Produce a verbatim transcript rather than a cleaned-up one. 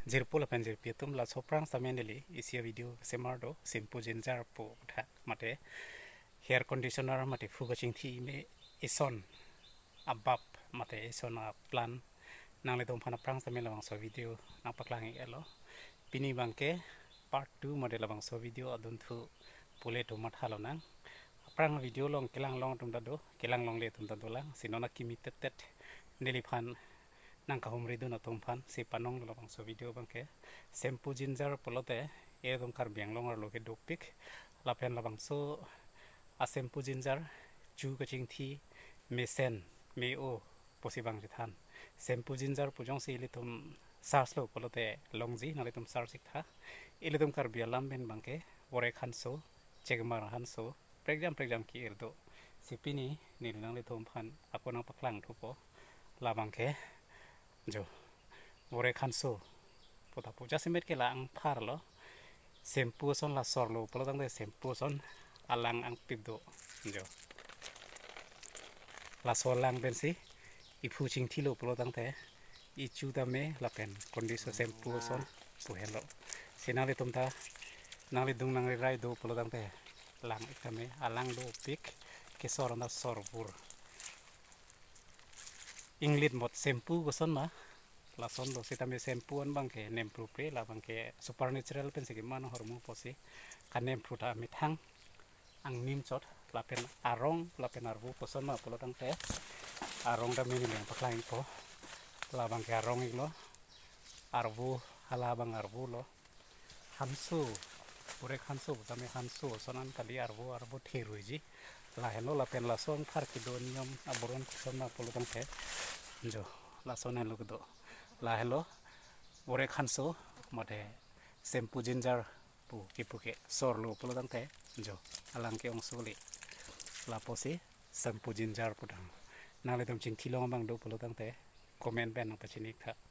Jirpo lapen jirpi atum, laso aphrang sitame neli isi avideo kesemar do, shampoo ginger pu tha mate hair conditioner mate phu kachingthi me ison abab mate ison aplant nanglitum aphan aphrang sitame labangso video nangpaklang-iklo. Pini abangke part two mate labangso video adunthu pule atum matha lonang. Aphrang video along kelang long atum ta do, kelang longle atum ta dolang. Si non akimi tettet neliphan nangkahumridun atum aphan si panong labangso video abangke. Shampoo ginger pulote ilitum Karbi Anglong arlo ke dopik. Lapen labangso a shampoo ginger chu kachingthi mesen me-o pusi bang chethan. Shampoo ginger pu jongsi ilitum search lo pulote longji, nanglitum search-ik tha. Ilitum Karbi alam pen abangke vorek hanso, chekmar hanso, prekjam prekjam ke-ir do. Si pini neli nanglitum aphan ako nangpaklang thupo. Labangke jo vorek hanso pu tha pu, jasemet ke la angpharlo. Shampoo ason la sorlo pulo tangte shampoo ason alang angpip do. Jo. Laso alang pensi iphu chingthilo pulo tangte ichu tame lapen conditioner shampoo ason pu henlo. Si nanglitum ta nanglidung nangrirai do pulo tangte lang-ik tame, alang dopik, kesor anta sorbur. Inglit mot shampoo koson ma lason do, sitame shampoo an abangke nemphru pre, labangke supernatural pensi keman ahormu pusi kanemphu ta methang angnim chot. Lapen arong lapen arvu koson ma pulo tangte arong ta mini leng paklang-ikpo. Labangke arong-iklo, arvu, hala abang arvu lo. Hanso, vorek hanso, tame hanso ason an kali, arvu, arvu theruiji. Lahenlo lapen lason phar kedo niyom aburon koson ma pulo tangte jo, lason henlo kedo. Lahenlo vorek hanso mate shampoo ginger pu kipu ke sorlo pulo tangte jo, alang ke-ong soli. Lapusi shampoo ginger pu tang. Nanglitum chingthilong abang do pulo tangte comment pen nangpachini-ik tha.